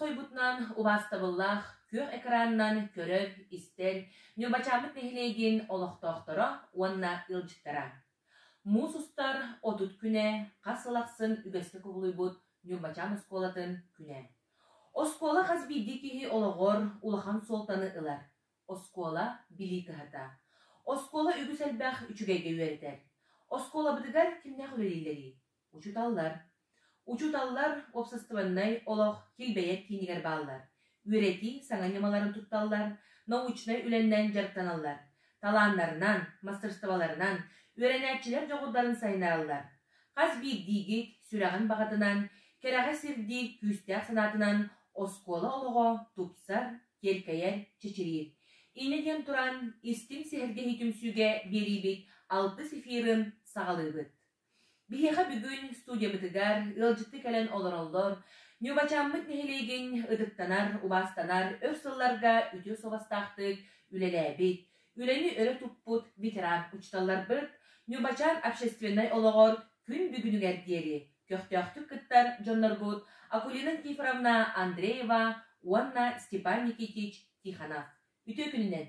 Тосхойбутунан убаастабыллаах күөх экранынан көрөр, истэр Ньурбачааммыт нэһилиэгин олохтоохторо уонна ыалдьыттара. Муус устар 30 күнэ хас сыл ахсын үгэскэ кубулуйбут Ньурбачаан оскуолатын күнэ. Оскуола хас биирдии киһи олоҕор улахан суолтаны ылар. Оскуола билии кыһата. Оскуола үгүс элбэх үчүгэйгэ үөрэтэр. Оскуолабытыгар кимнээх үлэлииллэрий? Учууталлар. Учууталлар уопсастыбаннай олох килбэйэр киинигэр бааллар. Үөрэтии саҥа ньымаларын тутталлар, научнай үлэннэн дьарыктаналлар. Талааннарынан, мастерстволарынан үөрэнээччилэр дьоҕурдарын сайыннараллар. Хас биирдиигит сүрэҕин баҕатынан, кэрэҕэ сирдиир күүстээх санаатынан оскуола олоҕо тупсар, киэркэйэр, чэчириир. Инньэ диэн туран, истиҥ сэһэргэһии түмсүүгэ биэриибит алтыс эфирын саҕалыыбыт. Биһиэхэ бүгүн студиябытыгар ыалдьытты кэлэн олороллор Ньурбачааммыт нэһилиэгин ытыктанар, убаастанар өр сылларга үтүө суобастаахтык үлэлээбит, үлэни өрө туппут ветеран учууталларбыт, Ньурбачаан общественнай олоҕор күн бүгүнүгэр диэри көхтөөхтүк кыттар дьоннорбут Акулина Никифоровна Андреева уонна Степан Никитич Тихонов. Үтүө күнүнэн!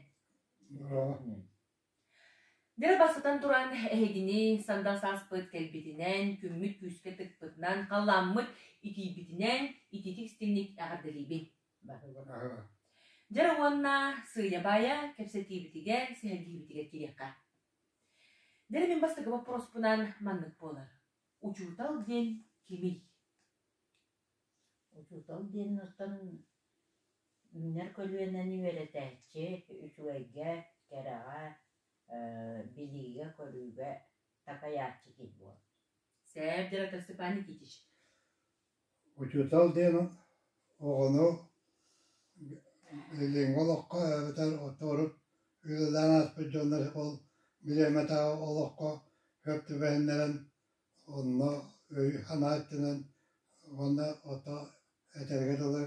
Дьэ, бастатан туран, эһигини сандал сааспыт кэлбитинэн, күммүт күүскэ тыкпытынан, халлааммыт итийбитинэн итиитик истиҥник эҕэрдэлиибин. Дьэ уонна сыыйа-баайа кэпсэтиибитигэр, сэһэргиибитигэр киириэххэ. Дьэ, мин бастакы боппуруоспунан маннык буолар. Учуутал диэн кимий? Учуутал диэн оттон үүнэр көлүөнэни үөрэтээччи, үчүгэйгэ, кэрэҕэ, билиигэ-көрүүгэ такайааччы киһи буолар. Сээп, директор Степан Никитич. Учуутал диэн оҕону билиҥҥи олоххо эбэтэр урут үлэлээн ааспыт дьоннор ол бириэмэтээҕи олоххо сөп түбэһиннэрэн онно өй-санаа өттүнэн уонна ото этэргэ дылы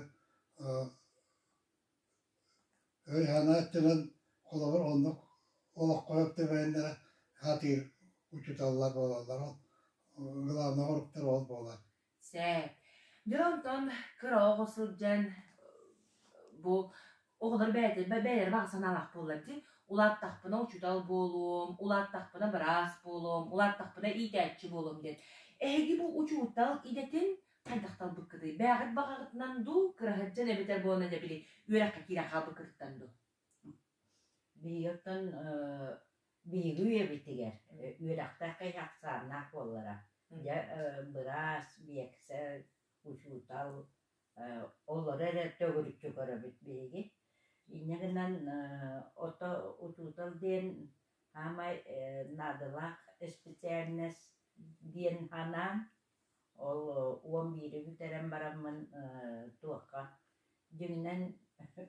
өй-санаа өттүнэн холобур оннук олоххо түбэһиннэрэ сатыыр учууталлар буолаллар ол главнай оруктар ол буолар. Сээт. Дьэ онтон кыра оҕо сылдьан бу оҕолор бэйэтэ бэйэлэрэ баҕа санаалаах буоллар дии. Улааттахпына учуутал буолуом, улааттахпына быраас буолуом, улааттахпына иитээччи буолуом диэн. Эһиги бу учуутал идэтин хайдах талбыккытый? Бэйэҕит баҕаҕытынан дуу, кыраһыттан эбэтэр буолан дьэ били үөрэххэ киирэн хаалбыккытыттан дуу? Биһиги оттон биһиги үйэбитигэр үөрэхтээх киһи ахсааннаах буоллара. Дьэ быраас, биэксэл, учуутал олору эрэ төгүрүччү көрөбүт биһиги. Инньэ гынан ото учуутал диэн саамай наадалаах специальность диэн санаан, ол 11-и бүтэрэн бараммын туохха дьиҥинэн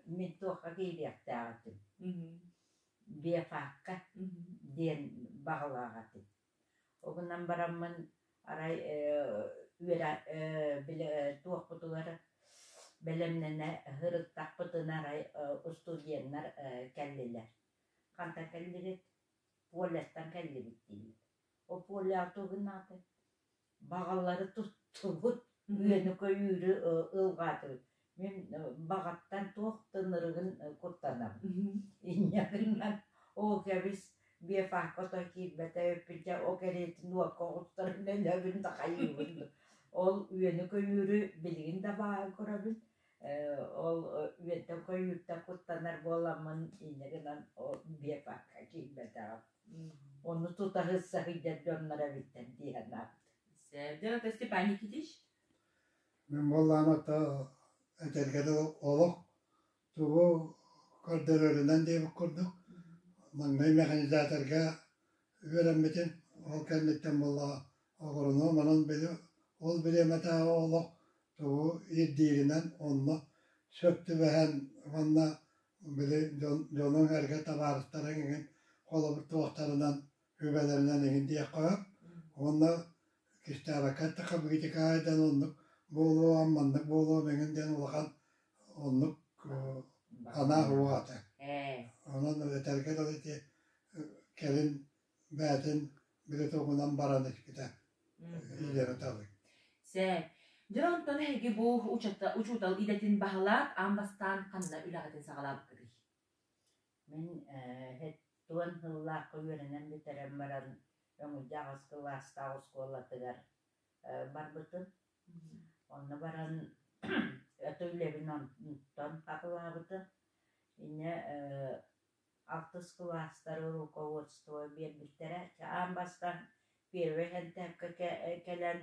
мин туохха киириэхтээх этим, биофакка диэн баҕалаах этим. Ол гынан бараммын арай үөрэ били туохпутугар бэлэмнэнэ сырыттахпытына арай устудьуоннар кэллилэр. Хантан кэллигит? Поляттан кэллибит дииллэр. Ол Поляҕа тугун аата? Баҕалары туттубут, үөнү-көйүүрү ылҕаатыбыт. Мин баҕаттан туох да ынырыгын куттанабын. Инньэ гынан оо кэбис биофакка ото киирбэтэ эбиппин о кэриэтин уокка оҕустаран өлөбүн да хайыыбын Ол үөнү-көйүүрү билигин да баҕа көрөбүн. Ол үөнтэн-көйүүртэн куттанар буоламмын инньэ гынан ол биофакка киирбэтэҕим. Ону тута сыһыйдар дьоннор эбиттэр дии санаабыт. Сэрдэ Степан Никитич? Мин буоллаҕына ото этэргэ дылы олох тугу көрдөрөрүнэн диэбит курдук маҥнай механизаторга үөрэммитим ол кэнниттэн буоллаҕа агроном онон били ол бириэмэтээҕи олох тугу ирдииринэн онно сөп түбэһэн уонна били дьон дьонуҥ эргэ табаарыстарыҥ эҥин холобур туохтарынан үбэлэринэн эҥин диэххэ сөп уонна кистээбэккэ эттэххэ быытыкаайдан оннук буолуом маннык буолуом эҥин диэн улахан оннук санаа суох этэ онон этэргэ дылы ити кэлин бэйэтин били тугунан баран испитэ илиэрэ талыы Сэ. Дьэ онтон эһиги бу учуутал идэтин баһылаат, аан бастаан ханна үлэҕитин саҕалаабыккытый? Мин 70 сыллаахха үөрэнэн бүтэрэн баран Өҥүлдьэ аҕыс кылаастаах оскуолатыгар барбытым. Онно баран өтө үлэбин онтон хатылаабытым. Инньэ алтыс кылаастары руководство биэрбиттэрэ. Аан бастаан первый энтээпкэ кэлэн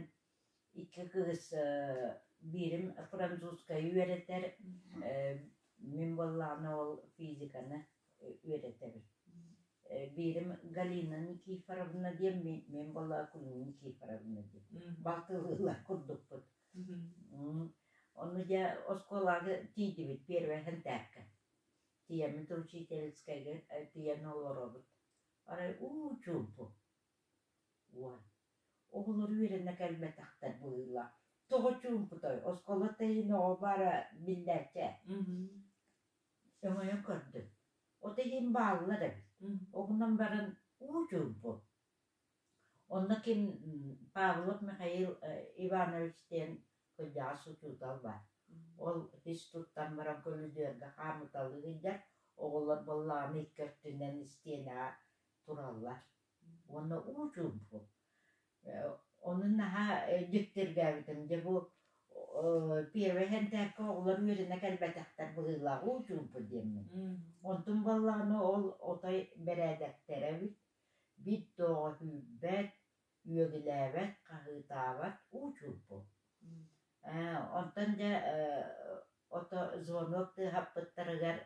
икки кыыс биирим французскай үөрэтэр, мин буоллаҕына ол физиканы үөрэтэбин. Биирим Галина Никифоровна диэн, мин буолла Акулина Никифоровна диэн. Балтылыылар курдукпут. Ону дьэ оскуолаҕа тиийдибит первый энтээпкэ. Тиийэммит учительскайга тиийэн олоробут. Арай уу чуумпу. Уой, оҕолор үөрэнэ кэлбэтэхтэр быһыылаах. Тоҕо чуумпутай, оскуола тэйин оҕо баара биллээччи ээ. Өҥөйөн көрдүм. От иһин бааллар эбит. Оҕунан баран уу чуумпу. Онно ким Павлов Михаил Иванович диэн кырдьаҕас учуутал баар. Ол ис туттан баран көрүдүөргэ хаамыталыы сылдьар, оҕолор буоллаҕына икки өттүнэн истиэнэҕэ тураллар. Уонна уу чуумпу. Ону наһаа дьиктиргээбитим. Дьэ бу первый сэнтээккэ оҕолор үөрэнэ кэлбэтэхтэр быһыылаах уу чуумпу диэммин. Онтум буоллаҕына ол отой бэрээдэктэрэ эбит. Биир да оҕо сүүрбэт, үөгүлээбэт, хаһыытаабат уу чуумпу. Онтон дьэ ото звонок тыаһаппыттарыгар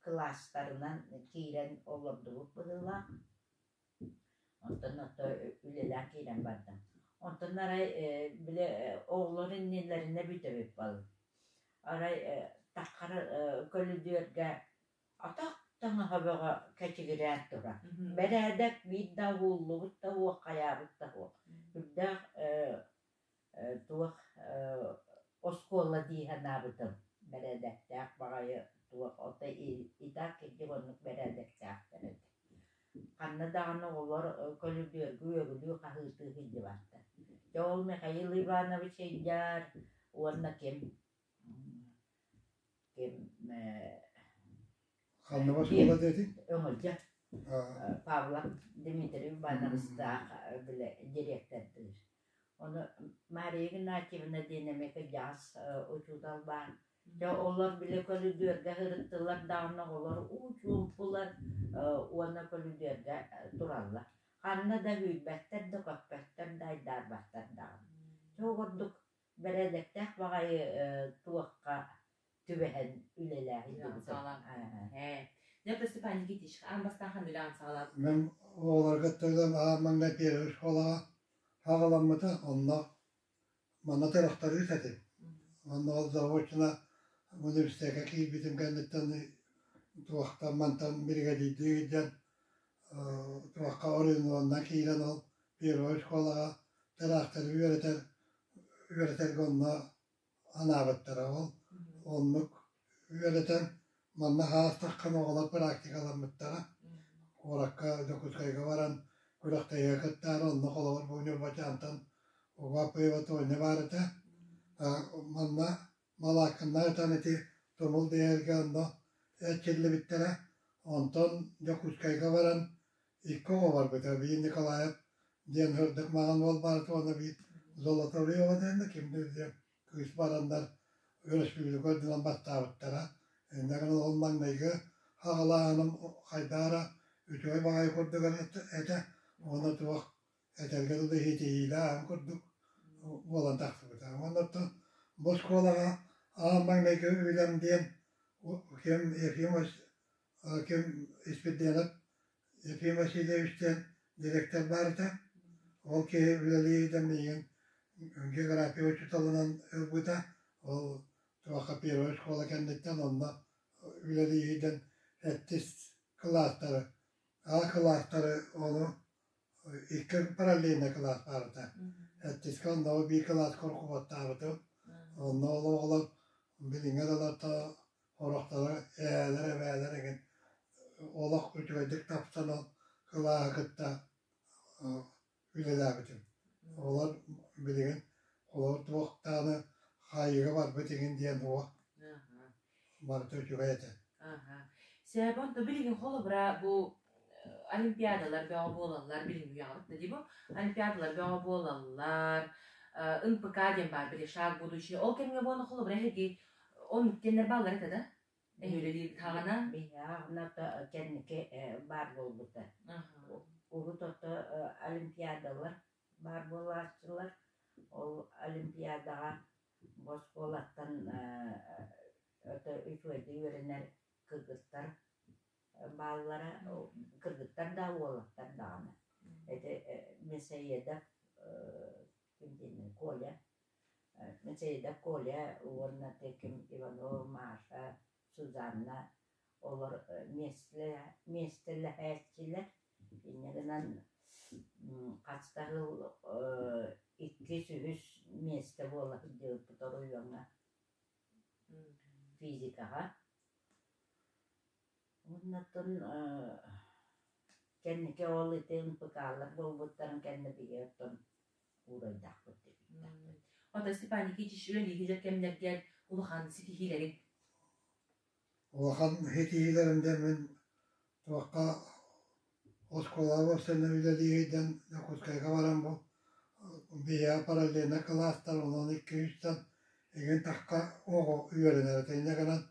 кылаастарынан киирэн олордубут быһыылаах. Онтон ото үлэлээн киирэн бардым. Онтон арай били оҕолор иннилэринэ бүтэбит балык. Арай таххар көлүдүөргэ атах таҥаһа бөҕө кэчигирээн турар. Бэрээдэк биир да уһууллубут да уох, хайаабыт да суох. Үрдээх туох оскуола дии санаабытым. Бэрээдэктээх баҕайы туох ото и так кырдьык оннук бэрээдэктээхтэр этэ. Ханна даҕаны оҕолор көлүдүөргү үөгүлүү хаһыытыы сылдьыбаттар. Дьэ ол Михаил Иванович сылдьар уонна ким ким Ханна оскуола диэтиҥ? Өҥөлдьө Павлов Дмитрий Ивановичтаах бile директордыыр. Ону Мария Игнатьевна диэн эмиэ кырдьаҕас учуутал баар. Дьэ олор бile көлүдүөргэ сырыттылар даҕаны оҕолор уу чуумпулар уонна көлүдүөргэ тураллар. Ханна да үүрбэттэр да, көппөттөр да, айдаарбаттар даҕаны. Дьэ ол курдук бэрээдэктээх баҕайы туохха түбэһэн үлэлээһин Ээ. Дьэ, Степан Никитич, аан бастаан ханна үлэҕин саҕалаабыт? Мин оҕолорго төлөм аан маҥнай первый школаҕа хаҕаламмыта, онно манна тырахтарыыс этим. Онно ол заочно университекка киирбитим кэнниттэн туохтан мантан биригэдьиирдии сылдьан туохха оройуонна киирэн ол первой школаҕа тыраахтары үөрэтэр үөрэтэргэ онно анаабыттара. Ол оннук үөрэтэн манна хаастаххына оҕолор практикаламмыттара. Куоракка Дьокуускайга баран күрэхтэһиигэ кыттаары онно холобур бу Ньурбачаантан Угапыева Тоня баар этэ. Манна Малааккыннаах ытан ити Тумул дэһэргэ онно эрчиллибиттэрэ. Онтон Дьокуускайга баран икки оҕо барбыта. Биир Николаев диэн сырдык маҥан уол баар уонна биир Золоторева диэн да ким диэн кыыс бараннар өрөспүүбүлүкэ үрдүнэн баттаабыттара. Инньэ гынан ол маҥнайгы хаҕалааһыным хайдаара үчүгэй баҕайы курдук этэ уонна туох этэргэ дылы иһитиһиилээх курдук буолан тахсыбыта. Уонна оттон бу оскуолаҕа аан маҥнайгы үлэм диэн ким Ефим ким Испирдиэнэп Ефим Васильевич диэн директор баар этэ. Ол киһи үлэлии миигин география учууталынан ылбыта. Ол туохха первая школа кэнниттэн онно үлэлии сылдьан сэттис кылаастары, А кылаастары ону икки параллельнай кылаас баар этэ. Сэттискэ онно биир кылааска руководтаабытым. Онно ол оҕолор билиҥҥи дылы Сорохторо эһээлэр, эбээлэр эҥин олох үчүгэйдик тапсан ол кылааһы кытта үлэлээбитим. Олор билигин Холобур туох даҕаны хаайыыга барбыт игин диэн уо барыта үчүгэй этэ. Сээбэ онто билигин холобура бу олимпиадалар бөҕө буолаллар билиҥҥи үйэҕэ да дии бу олимпиадалар бөҕө буолаллар НПК диэн баар били шаг будущее ол кэмҥэ буолла холобура эһиги оннук диэннэр бааллар этэ да эһиги хаҕана Биһиэхэ кэнники баар буолбута. Урут ото олимпиадалар баар буолааччылар. Ол олимпиадаҕа бу оскуолаттан ото үчүгэйдик үөрэнэр кыргыттар бааллара, кыргыттар да, уолаттар даҕаны. Ити Мясоедов ким диэний Коля, Мясоедов Коля уонна ким Иванова Маша, Сузанна олор миэстэлэһээччилэр. Инньэ гынан хас да сыл иккис, үһүс миэстэ буола сылдьыбыппыт оройуоҥҥа физикаҕа. Уоннаттан кэнники ол ити НПК-лар буолбуттарын кэннэ биһиги оттон уурайдахпыт диэбиттэхпит. Оттон Степан Никитич үлэлиир кэмнэргэр улахан ситиһиилэриҥ? Улахан ситиһиилэрим диэн мин туохха оскуолаҕа барсан үлэлиирдэн Дьокуускайга баран бу биһиэхэ параллельнай кылаастар онон икки-үстэн игин тахха оҕо үөрэнэр этэ. Инньэ гынан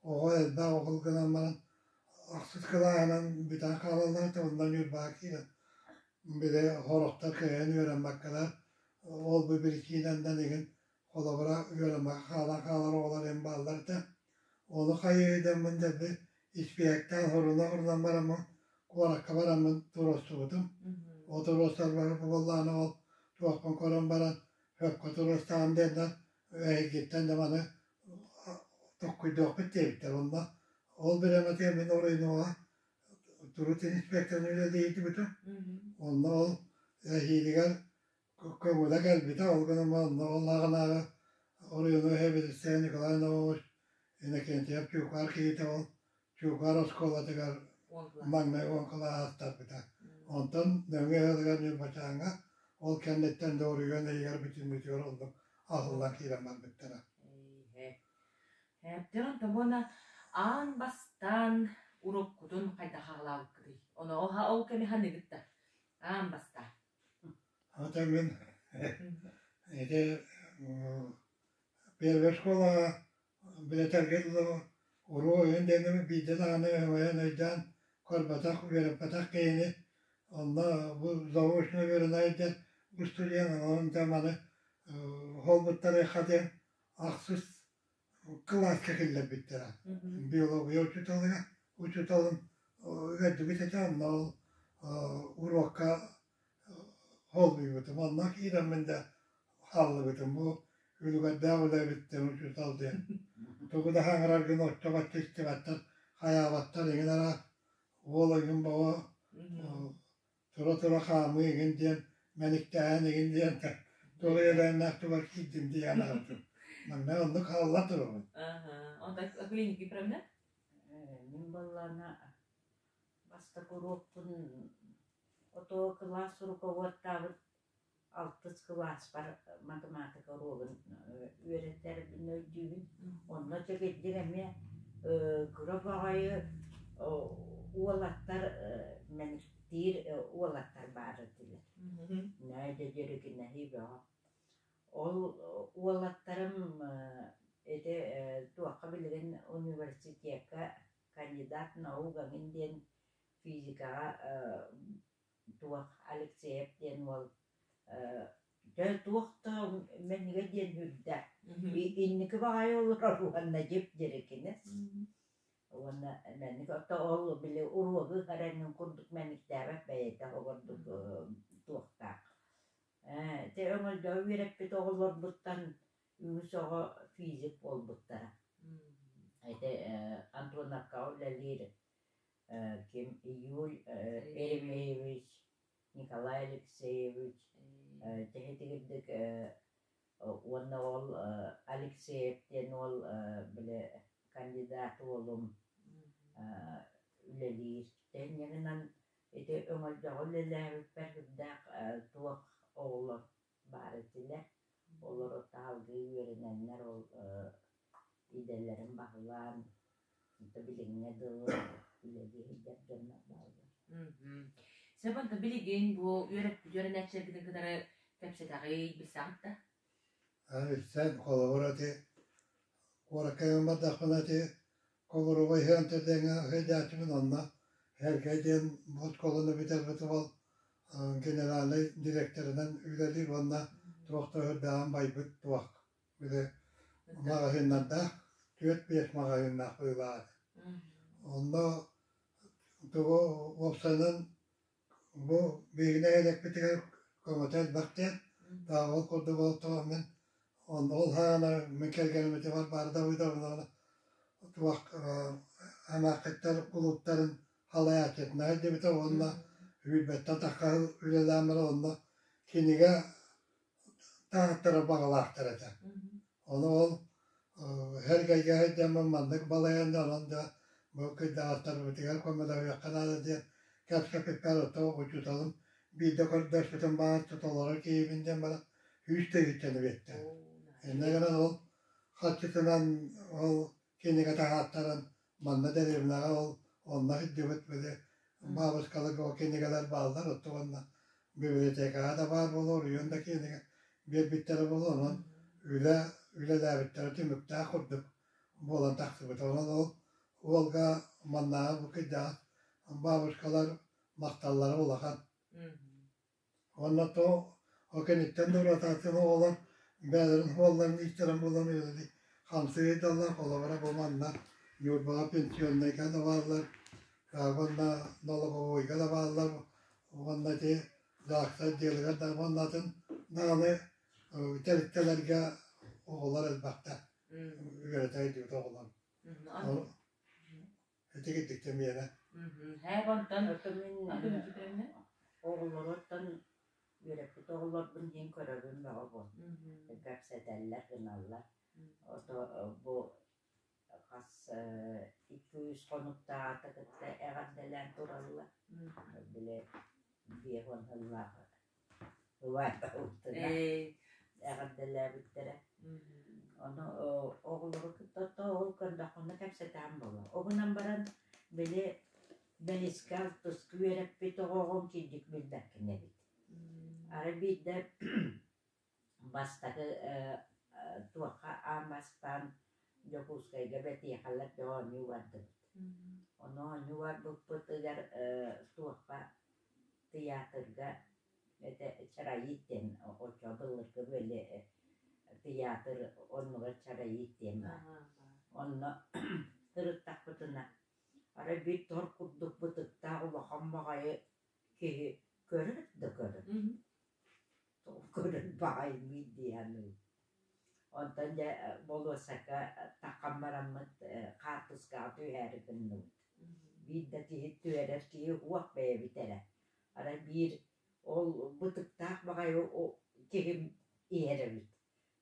оҕо элбэх оҕол гынан баран ахсыс кылааһынан бүтэн хаалаллар этэ, онно Ньурбаҕа киирэн били сорохтор кыайан үөрэммэккэлэр ол-бу биричиинэнэн игин холобура үөрэммэккэ хаалан хаалар оҕолор эм бааллар этэ. Ону хайыһыйдаммын дэлби испиэһэктээн хоруна-хорунан бараммын куоракка бараммын туруорсубутум. Ол туруорсарбар буоллаҕына ол туохпун көрөн баран сөпкө туруорсаҕын диэннэр эһигиттэн да маны токкуйдуохпут диэбиттэр. Онно ол бириэмэтигэр мин оройуонуга турут инспекторын үлэлиирбитим. Онно ол эһиилигэр көҥүлэ кэлбитэ, ол гынан баран ол аҕынааҕы оройуону сэбиэдиссэйэ Николай Наумович Иннокентьев Чуукаар киһитэ ол Чуукаар оскуолатыгар маҥнай уон кылааһы астарбыта. Онтон нөҥүө ыалыгар Ньурбачааҥҥа ол кэнниттэн да оройуон иһигэр бүтүннүүтүгэр оннук аһыллан киирэн барбыттара. Эптэр онтон уонна аан бастаан уруккутун хайдах аҕалаабыккытый? Ону ол кэми ханыгыт да? Аан бастаан. Ата мин ити первый школаҕа билэтэргэ дылы уруу өйүн диэни биирдэ даҕаны өҥөйөн өйдөөн көрбөтөх, үөрэппэтэх киһини онно бу заочно үөрэнээйдэр устудьуон онон дьэ маны холбуттарыахха диэн ахсыс кылааска киллэрбиттэрэ. Биология учууталыгар учууталым үөрдүбүт этэ, онно ол уруокка холбуйбутум. Онно киирэммин да хааллыбытым. Бу үлүгэрдээх үлэ эбиттэн учуутал диэн. Тугу да хаҥыраргын оччо-бачча истибэттэр, хайаабаттар эҥин араас уол ойуун бөҕө тура-тура хаамыы игин диэн, мэниктээн игин диэн туох иэдээннээх тугар киирдим диэн аҕытым. Манна оннук хаалла турабын. Онтон клиники правда? Мин буоллаҕына бастакы уруокпун ото кылаас руководтаабыт алтыс кылааспар математика уруогун үөрэтэрбин өйдүүбүн. Онно чэгирдик эмиэ кыра баҕайы уолаттар мэниктиир уолаттар баар этилэр. Нөөдө дьүрүкүнэһии бөҕө. Ол уолаттарым ити туохха билигин университекка кандидат наук эҥин диэн физикаҕа туох Алексеев диэн уол дьэ туох да мэнигэ диэн үрдэ инники баҕайы олорор уонна дьип-дьирикинэс уонна мэник ото ол били уруогу ыһар курдук мэниктээбэт бэйэтэ оҕордук туохтаах ити Өҥөлдьөҕө үөрэппит оҕолорбуттан үгүс оҕо физик буолбуттара ити Антоновкаҕа үлэлиир ким Июль Еремеевич, Николай Алексеевич тэһитигирдик уонна ол Алексеев диэн уол били кандидат уолум үлэлиир. Инньэ гынан ити Өҥөлдьөҕө үлэлээбиппэр сүрдээх туох оҕолор баар этилэр. Олор салгыы үөрэнэннэр ол идэлэрин баһылаан, билиҥҥэ дылы үлэлии сылдьар дьоннор бааллар. Сөп онтон билигин бу үөрэппит үөрэнээччилэргитин кытары кэпсэтэҕий, билсэҕит да? Билсэн, холобур, ити куоракка бардахпына ити Холоруга иһэн тэтэҥҥэ сылдьааччыбын онно Эргэ диэн оскуоланы бүтэрбит уол генеральнай директорынан үлэлиир уонна туох да үрдээҕин байбыт туох били маҕаһыыннардаах 4-5 маҕаһыыннаах быһыылаах этэ. Онно тугу уопсайынан бу биһиги нэһилиэкпитигэр көмөтө элбэх диэн ол курдук ол тоҕо мин онно ол саҕана мин кэргэним ити Варвара Давыдовна туох эмээххиттэр кулууптарын салайааччытынан илдьибитэ уонна сүүрбэттэн тахха сыл үлэлээн баран онно кинигэ таһааттарар баҕалаахтар этэ. Ону ол сэргэйгэ сылдьаммын маннык балайан да онон да бу кырдьаҕастарбытыгар көмөлөһүөххэ наада диэн кэпсэппиппэр оттон учууталым биирдэ көрдөспүтүм баар толорор киһибин диэн баран 100 тыһыынчаны биэртэ. Инньэ гынан ол харчытынан ол кинигэ таһааттаран манна дэриэбинэҕэ ол онно сылдьыбыт били бабушкаларга ол кинигэлэр бааллар оттон уонна библиотекаҕа да баар буолуо оройуон да кинигэ биэрбиттэрэ буолуо онон үлэ үлэлээбиттэрэ түмүктээх курдук буолан тахсыбыта онон ол уолга маннааҕы бу кырдьаҕас бабушкалар махталлара улахан. Уонна то ол кэнниттэн да уратаатын оҕолор бэйэлэрин суолларын ииттэрэн булан үлэлии хамсыы ыйдаллар. Холобура бу манна Ньурбаҕа пенсионнайга да бааллар, уонна налоговойга да бааллар уонна ити ЗАГС отделыгар да уонна атын даҕаны тэрилтэлэргэ оҕолор элбэхтэр. Үөрэтэ ыйдыбыт оҕолор. Ити кырдьыктан миэнэ. Һээ онтон Оттон мин оҕолоруттан үөрэппит оҕолорбун диэн көрөбүн бөҕө бу. Кэпсэтэллэр, гыналлар. Ото бу хас 200 хонуктааҕыта кытта эҕэрдэлээн тураллар. Били 50 сыллаах убаатабыттына эҕэрдэлээбиттэрэ. Ону оҕолору кытта ол көрдөххүнэ кэпсэтээн буолуо. Ол гынан баран били бэлискэ алтыска үөрэппит оҕоҕун кирдик билбэккин эбит. Арай биирдэ бастакы туохха аан бастаан Дьокуускайга бэтиэхэлэр да оонньуу бардыбыт. Ону оонньуу барбыппытыгар туохха тыйаатырга это Чароит диэн оччо былыргы били тыйаатыр оннугар Чароит диэн баар. Онно сырыттахпытына арай биир тор курдук бытыктаах улахан баҕайы киһи көрөр да көрөр. Тоҕо көрөр баҕайымый дии саныыбын. Онтон дьэ болуоссакка таххан бараммыт хаартыскаҕа түһээри гынныбыт. Биир да киһи түһэрэр киһи уох бэйэбит эрэ. Арай биир ол бытыктаах баҕайы киһим иһэр эбит.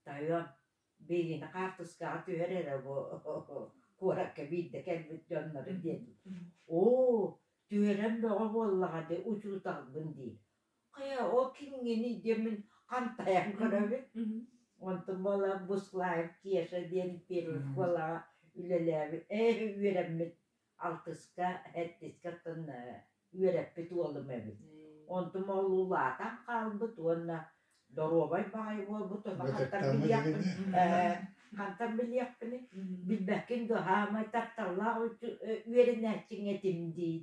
Тойон биһигини хаартыскаҕа түһэр эрэ бу куоракка биирдэ кэлбит дьоннору диэн. Оо, түһэрэн бөҕө буоллаҕа дии, учууталбын диир. Хайа, ол кимҥиний диэммин хантайан көрөбүн. Онтум буола Буслаев Кеша диэн первый школаҕа үлэлээбит, ээ үөрэммит алтыска, сэттискэ оттон үөрэппит уолум эбит. Онтум ол улаатан хаалбыт уонна доруобай баҕайы буолбут ону хантан билиэхпин хантан билиэхпиний билбэккин дуо хаамай тапталлаах үөрэнээччиҥ этим дии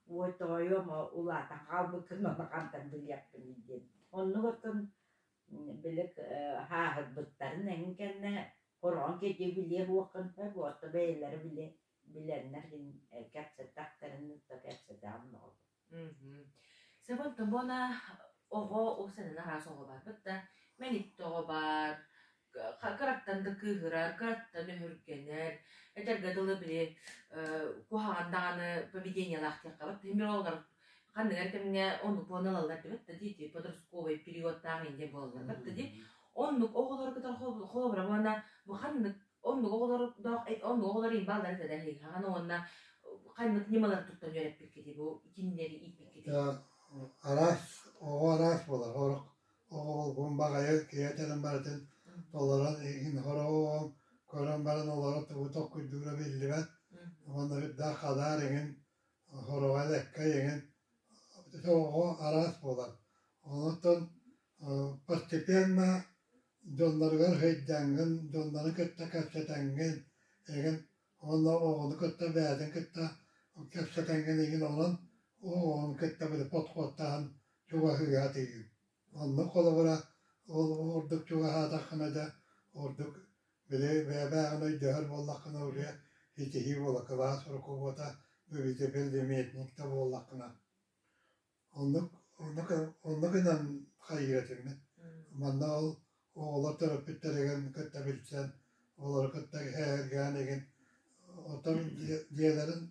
Уой тоойуом улаатан хаалбыккын ону хантан билиэхпиний диэн. Оннук оттон били хааһырбыттарын эҥин кэннэ хороҕон кэтии билиэ буоххун сөп уотта бэйэлэрэ билэ билэннэр кэпсэттэхтэрин да кэпсэтэҕин бөҕө. Сөп онтон буона оҕо уопсайынан араас оҕо барбыт да мэник оҕо баар кыраттан да кыыһырар, кыраттан өһүргэнэр, этэргэ дылы били куһаҕан даҕаны поведениелаах диэххэ бат оҕолор ханнык эрэ кэмҥэ оннук буолан ылаллар диэбит да дии подростковый периодтаах инде буолаллар бат да дии оннук оҕолору кытары холобура уонна бу ханнык оннук оҕолордоох оннук оҕолор имбаллар этэ хаҕан уонна ханнык ньымалары туттан үөрэппиккитий бу кинилэри ииппиккитий Араас оҕо араас буолар. Сорох Оҕолгун баҕайы киһи этэрин барытын толорон игин хороҕон көрөн баран олоро тугу толкуйдуура биллибэт. Уонна үрдээх хадаар эҥин хороҕо элэккэй эҥин оҕо араас буолар. Онтон постепенно дьонноругар сыдьаҥҥын, дьоннору кытта кэпсэтэҥҥин эҥин уонна оҕону кытта бэйэтин кытта кэпсэтэҥҥин эҥин онон оҕону кытта били подходтаан чугаһыыга тиийин. Оннук холобура ол ордук чугаһаатаххына да ордук били бэйэ-бэйэҕин өйдөһөр буоллаххына уже итиһии буола кылаас руковода вице-предметник да буоллаххына оннук оннук оннук гынан хайыыр этиммит. Манна ол оҕолор төрөппүттэригин кытта билсэн, олору кытта эһэргээн игин оттон дьиэлэрин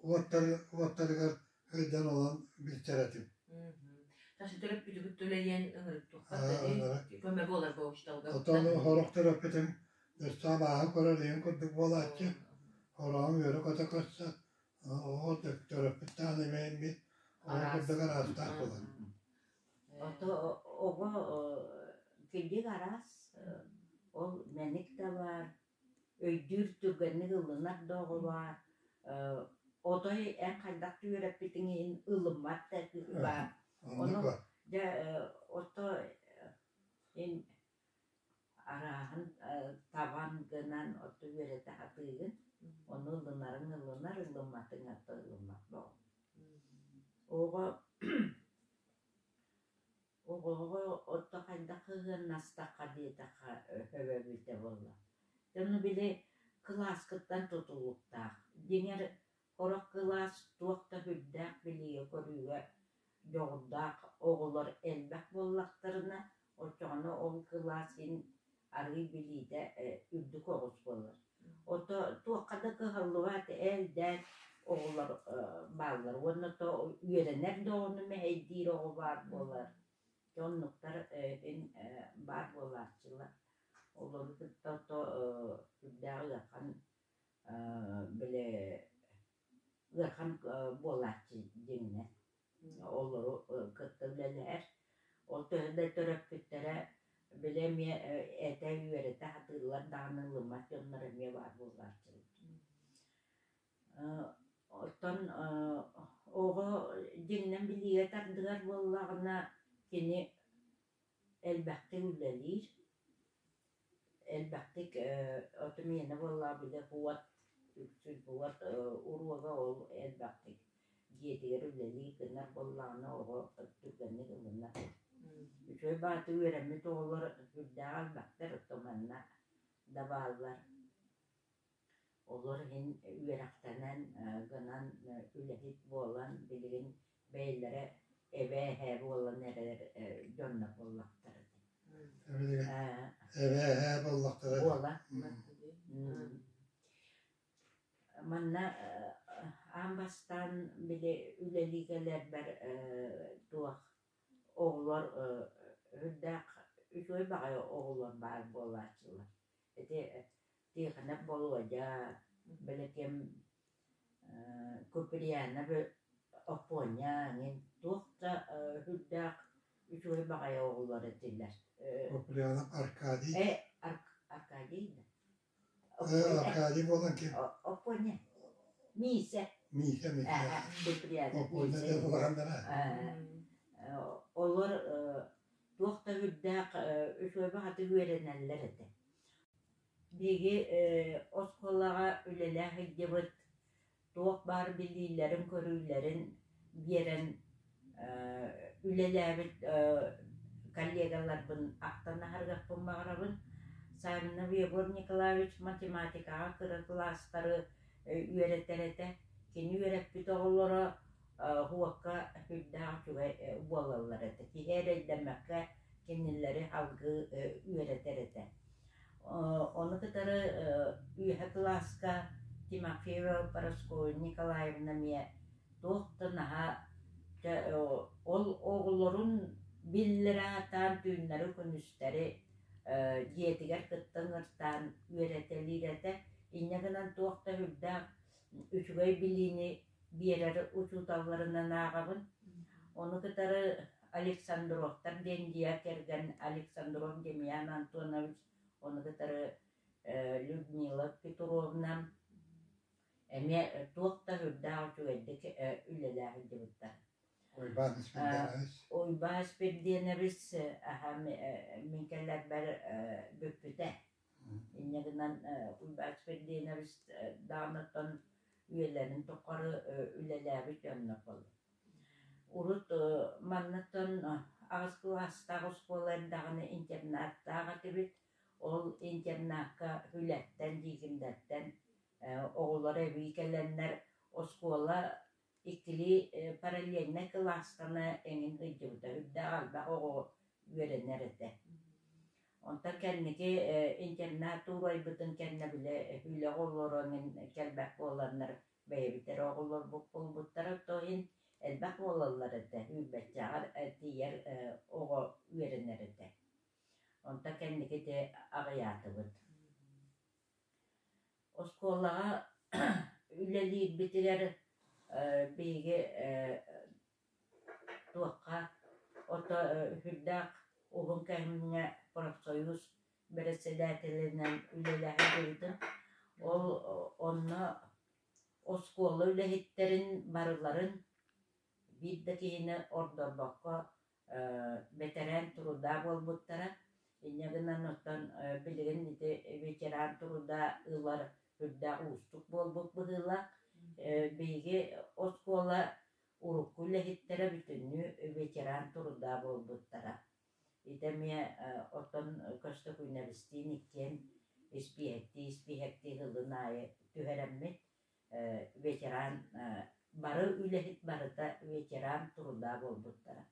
уоттарыгар өйдөөн олорон билсэр этим. Тасы төрөппүтүгүт төлөйөн ыҥырык туххат көмө буолар бу учталга. Оттон хорох төрөппүтүм өссө абааһы көрөр ийэм курдук буолааччы. Хороҕум үөрэ-көтө көрсө, оҕо төрөппүттээн эмиэ оҕо курдук араастаах буолар. Ото оҕо килдик араас, ол мэник да баар, өйдүүр түргэнник ылынар да оҕо баар, отой эн хайдах да үөрэппитиҥ иһин ылыммат да баар. Ону дьэ ото ин арааһын табан гынан ото үөрэтэ сатыыгын, ону ылынарыҥ ылынар, ылымматыҥ ото ылыммат буолар. Оҕо Оҕоҕо отто хайдах сыһыаннастахха диэтэххэ өбөбүтэ буолла. Дьону били кылааскыттан тутулуктаах. Дьиҥэр, сорох кылаас туох да сүрдээх билиигэ-көрүүгэ дьоҕурдаах оҕолор элбэх буоллахтарына, оччоҕуна ол кылаас иһин арыый билиитэ үрдүк оҕус буолар. Ото туохха да кыһаллыбат ээл-дээл оҕолор бааллар уонна то үөрэнэр да оҕону мэһэйдиир оҕо баар буолар. Дьэ оннуктар баар буолааччылар. Олору кытта ото сүрдээх ыарахан били ыарахан буолааччы дьиҥинэн. Олору кытта үлэлэһэр. Ол төһө да төрөппүттэрэ били эмиэ этэ үөрэтэ сатыыллар даҕаны ылыммат дьоннор эмиэ баар буолааччылар. Оттон оҕо дьиҥинэн билиигэ тардыһар буоллаҕына кини элбэхтик үлэлиир, элбэхтик ото миэнэ буоллаҕа били уот үксүн уот уруога ол элбэхтик дьиэтигэр үлэлии гынар буоллаҕына оҕо түргэнник ылынар. Үчүгэй баҕайытык үөрэммит оҕолор сүрдээх элбэхтэр оттон манна да бааллар. Олор иһин үөрэхтэнэн гынан үлэһит буолан билигин бэйэлэрэ эбээ-эһээ буолан эрэр дьоннор буоллахтара дии. Эбээ-эһээ буоллахтара. Буола. Манна аан бастаан били үлэлии кэлэрбэр туох оҕолор үрдээх үчүгэй баҕайы оҕолор баар буолааччылар. Ити Тихонов Болуодьа, бэлэтиэм Куприянов Оппуонньа эҥин туох да сүрдээх үчүгэй баҕайы оҕолор этилэр. Куприянов Аркадий. Аркадий да? Аркадий буолан ким? Оппуонньа. Миисэ. Миисэ, Миисэ. Куприянов Оппуонньа диэн улаханнара. Олор туох да үрдээх үчүгэй баҕатык үөрэнэллэр этэ. Биһиги оскуолаҕа үлэлээх илдьибит туох баар билиилэрин-көрүүлэрин биэрэн үлэлээбит коллегаларбын ахтан аһарыахпын баҕарабын. Саввинов Егор Николаевич математикаҕа кыра кылаастары үөрэтэр этэ. Кини үөрэппит оҕолоро уокка сүрдээх үчүгэй буолаллар этэ. Киһи эрэйдэммэккэ кинилэри салгыы үөрэтэр этэ. Ону кытары үөһэ кылааска Тимофеева Парасковья Николаевна эмиэ туох да наһаа ол оҕолорун биллэрэ сатаан түүннэри-күнүстэри дьиэтигэр кытта ыҥыртаан үөрэтэлиир этэ. Инньэ гынан туох да сүрдээх үчүгэй билиини биэрэр учууталларынан ааҕабын. Ону кытары Александровтар диэн дьиэ кэргэн Александров Демьян Антонович, ону кытары Людмила Петровна эмиэ туох да үрдээх үчүгэйдик үлэлээх сылдьыбыттар. Уйбаан Испирдиэнэбис. Уйбаан Испирдиэнэбис аһа мин кэлэрбэр бүппүтэ. Инньэ гынан Уйбаан Испирдиэнэбис даҕаны үйэлэрин тухары үлэлээбит дьоннор буолла. Урут маннаттан аҕыс кылаастаах оскуола эрдэҕинэ интернаттаах этибит. Ол интернакка үлэттэн, Дьиикимдэттэн оҕолор эбии кэлэннэр оскуола иккилии параллельнай кылаастана эҥин сылдьыбыта. Үрдээх элбэх оҕо үөрэнэр этэ. Онтон кэнники интернат уурайбытын кэннэ бile үлэ оҕолоро эҥин кэлбэт буоланнар бэйэбит эрэ оҕолорбут буолбуттара. То иһин элбэх буолаллар этэ, үүрбэччэҕэр тиийэр оҕо үөрэнэр этэ. Онтон кэнники ити аҕыйаатыбыт. Оскуолаҕа үлэлиирбитигэр биһиги туохха ото сүрдээх уһун кэмҥэ профсоюз бэрэссэдээтэлинэн үлэлэһэ сылдьыбытым. Ол онно оскуола үлэһиттэрин барыларын биир да киһини ордорбокко бэтэрээн труда буолбуттара. Инньэ гынан оттон билигин ити ветеран труда ылар үрдээх уустук буолбут быһыылаах. Биһиги оскуола урукку үлэһиттэрэ бүтүннүү ветеран труда буолбуттара. Ити эмиэ оттон Көстөкүүнэбистиин иккиэн испииһэктии-испииһэктии сылын аайы түһэрэммит ветеран бары үлэһит барыта ветеран труда буолбуттара.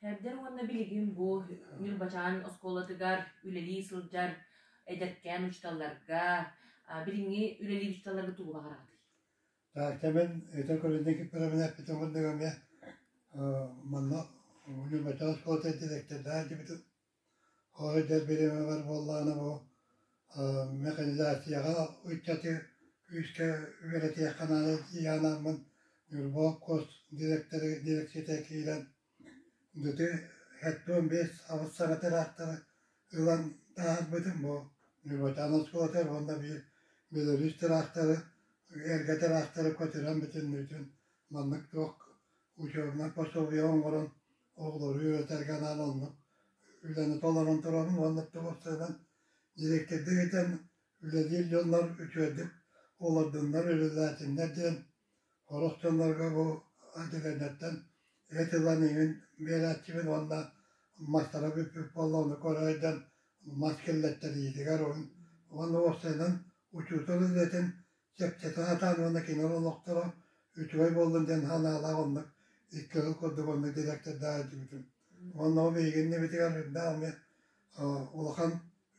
Эрдэр уонна билигин бу Ньурбачаан оскуолатыгар үлэлии сылдьар эдэркээн учууталларга билиҥҥи үлэлиир учууталларга тугу баҕараҕытый? Так, кэмин өтө көрүнэ киппэрэмин эппитим курдук эмиэ манна Ньурбачаан оскуолата дириэктэрдээх дьибитим. Ол эдэр бириэмэбэр буоллаҕына бу механизацияҕа ыччаты күүскэ үөрэтиэххэ наада дии Ньурба обкуос дирекцията киирэн ити 75-8 саҥа тыраахтары ылан таһаарбытым бу Ньурбачаан оскуолатыгар уонна биир Беларусь тыраахтары эргэ тыраахтары көтүрэн бүтүннүүтүн маннык туох учебнай пособие оҥорон оҕолору үөрэтэргэ анаан оннук үлэни толорон турабын уонна туох дириэктэрдик этэн үлэлиир дьоннор үчүгэйдик олордуннар, үлэлээтиннэр диэн сорох дьоннорго бу отделениеттан эт ылан иҥин биэрээччибин уонна мастара бүппүт буолла ону көрө сылдьан мас киллэттэриитигэр уонна уопсайынан учуутал үлэтин чэпчэтэ сатаан уонна кинилэр олохторо үчүгэй буоллун диэн санаалаах оннук икки сыл курдук оннук дириэктэрдээх сылдьыбытым. Уонна ол биһиги иннибитигэр үрдээх эмиэ улахан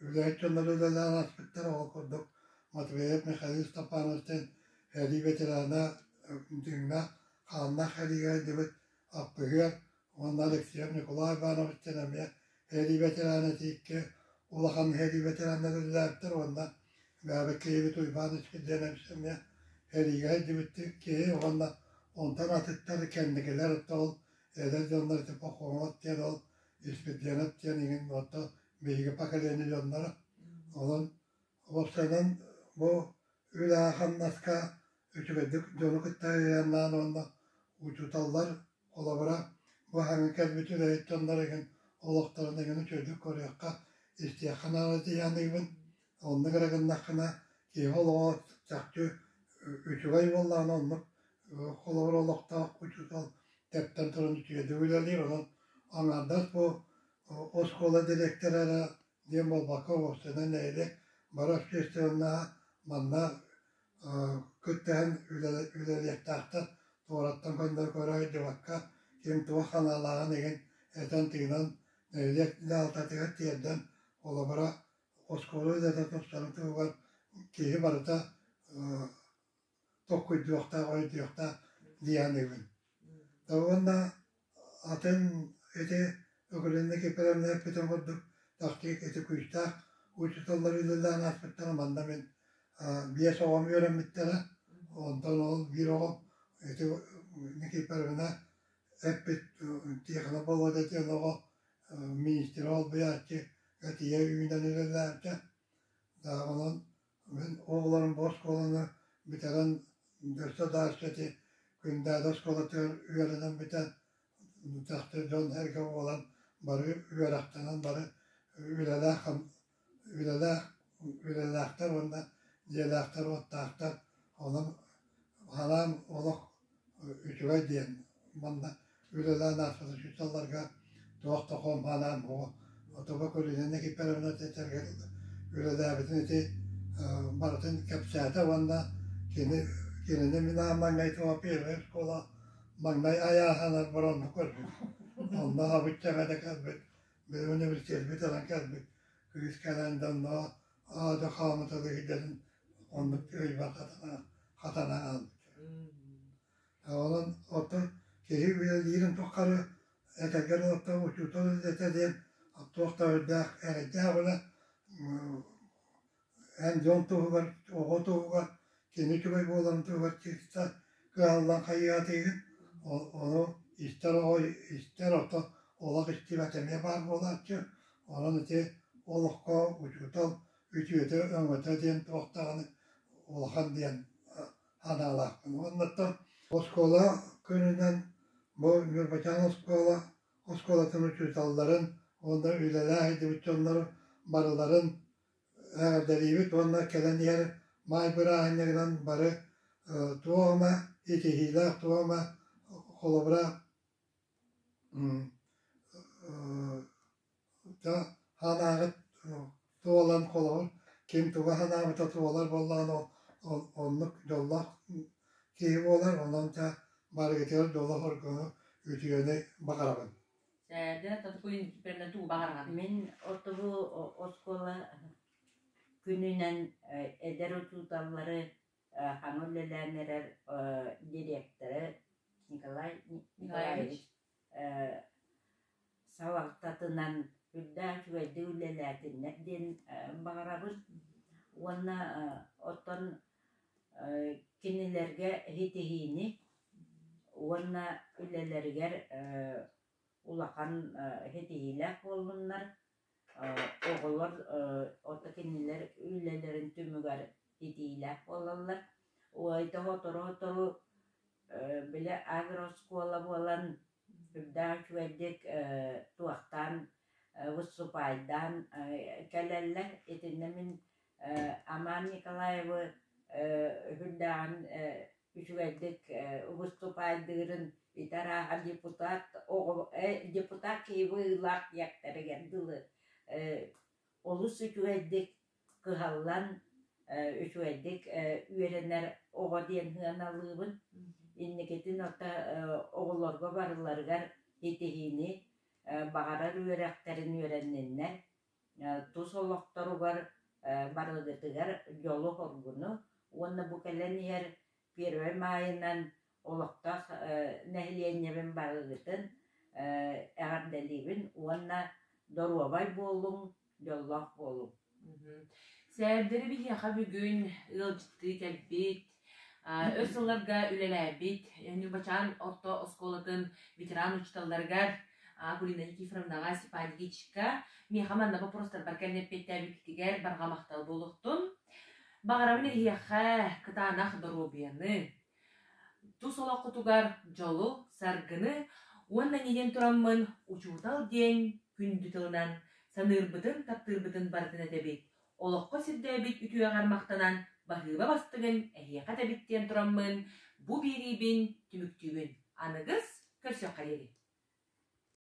үлэһит дьоннор үлэлээн ааспыттар. Ол курдук Матвеев Михаил Степанович диэн сэрии ветерана дьиҥнээх хааннаах сэриигэ сылдьыбыт аппыһыар уонна Алексеев Николай Иванович диэн эмиэ сэрии ветерана икки улахан сэрии ветераннар үлэлээбиттэр уонна Бээбэ киһибит Уйбаан Испирдиэнэбис эмиэ сэриигэ сылдьыбыт киһи уонна онтон атыттар кэнникилэр ол эдэр дьоннор типа Хоҥот диэн ол Испирдиэнэп диэн иҥин орто биһиги поколение дьонноро. Онон уопсайынан бу үлэҕэ-хамнаска үчүгэйдик дьону кытта айаннаан уонна учууталлар холобура бу аһаҥы кэлбит үлэһит дьоннор игин олохторун игин үчүгэйдик көрүөххэ, истиэххэ наада диэххин оннук эрэ гыннаххына киһи олоҕо чахчы үчүгэй буоллаҕына оннук холобур олохтоох учуутал тэптэн туран үчүгэйдик үлэлиир онон аҥаардас бу оскуола дириэктэрэ эрэ диэн буолбакка уопсайынан нэһилиэк бары общественноһа манна кыттыһан үлэлиэхтээхтэр туораттан көннөрү көрө сылдьыбакка ким туох санаалааҕын игин этэн-тыынан нэһилиэк дьаһалтатыгар тиэрдэн холобура оскуола үлэтэ тупсарын туһугар киһи барыта толкуйдуохтаах, өйдүөхтээх дии саныыбын. Уонна атын ити Өкүлүнэ Кипревна эппитин курдук тахтык ити күүстээх учууталлар үлэлээн ааспыттара манна мин биэс оҕом үөрэммиттэрэ. Онтон ол биир оҕом ити Никифоровна эппит Тихонов Володя диэн оҕо министр олбуйааччы тиийэ үүнэн үлэлээбитэ. Онон мин оҕолорум бу оскуоланы бүтэрэн өссө дальше ити Күндээдэ оскуолатыгар үөрэнэн бүтэн чахчы дьон-сэргэ буолан бары үөрэхтэнэн бары үлэлээх үлэлээх үлэлээхтэр уонна дьиэлээхтэр-уоттаахтар онон хараан олох үчүгэй диэн манна үлэлээн ааспыт учууталларга туох да хом ханаан буо отобо көлүнэ Никифоровна үлэлээбитин ити барытын кэпсээтэ уонна кини кинини мин аан маҥнай первая школа маҥнай айааһанар баронну көрбүт онно абыччаҥа да кэлбит били университетпит ылан кэлбит кыыс кэлэн да онно аада хаамыталыы сылдьарын оннук өйбөр хатана хатана хаалбыт. Онон оттон киһи үлэлиирин тухары этэргэ дылы учуутал үлэтэ диэн туох да үрдээх эрэйдээх үлэ эн дьон туһугар, оҕо туһугар, кини үчүгэй буоларын туһугар чыыста кыһаллан хайыатыыгын, ону истэр оҕо истэр, ото олох истибэт эмиэ баар буолааччы. Онон ити олоххо учуутал үтүөтэ, өҥөтө диэн туох даҕаны улахан диэн санаалаахпын. Уонна оскуола күнүнэн бу Ньурбачаан оскуола оскуолатын учууталларын уонна үлэлээх сылдьыбыт дьоннору барыларын эҕэрдэлиибит уонна кэлэн иһэр маай бырааһынньыгынан бары туох эмэ итиһиилээх туох эмэ холобура санааҕыт туолан холобур ким туга санаабыта туолар буоллаҕына оннук дьоллоох киһи буолар онон дьэ барыгытыгар дьолу-соргуну үтүөнү баҕарабын. Мин отобу оскуола күнүнэн эдэр учууталлары хаҥа үлэлээн эрэр директоры Николай Николаевич салалтатынан үрдээх үчүгэйдик үлэлээтиннэр диэн баҕарабын уонна оттон кинилэргэ ситиһиини уонна үлэлэригэр улахан ситиһиилээх буоллуннар. Оҕолор ото кинилэр үлэлэрин түмүгэр ситиилээх буолаллар. Ой, сотору-сотору били агрооскуола буолан үрдээх үчүгэйдик туохтаан выступайдаан кэлэллэр. Итиннэ мин Аман Николаевы үрдээҕин үчүгэйдик выступайдыырын ити арааһа депутат оҕо депутат киһи быһыылаах диэхтэригэр дылы олус үчүгэйдик кыһаллан үчүгэйдик үөрэнэр оҕо диэн сыаналыыбын. Инникитин ото оҕолорго барыларыгар ситиһиини баҕарар үөрэхтэрин үөрэнниннэр, тус олохторугар барылгытыгар дьолу-соргуну уонна бу кэлэн иһэр Первай Маайынан олохтоох нэһилиэнньэбин барыгытын эҕэрдэлиибин уонна доруобай буолуҥ, дьоллоох буолуҥ. Сээрдэри биһиэхэ бүгүн ыалдьыттыы кэлбит, өр сылларга үлэлээбит Ньурбачаан орто оскуолатын ветеран учууталларыгар Акулина Никифоровнаҕа, Степан Ильичка миэхэ манна боппуруостарбар кэлэн эппиэттээбиккитигэр барҕа махтал буолуохтун. Баҕарабын эһиэхэ кытаанах доруобуйаны, тус олоххутугар дьолу, саргыны уонна иннинэн тураммын учуутал диэн күндү тылынан саныырбытын, таптыырбытын барытын этэбит, олоххо сирдээбит үтүөҕэр махтанан баһыыба бастыҥын эһиэхэ этэбит диэн тураммын бу биэриибин түмүктүүбүн. Аныгыс көрсүөххэ диэри.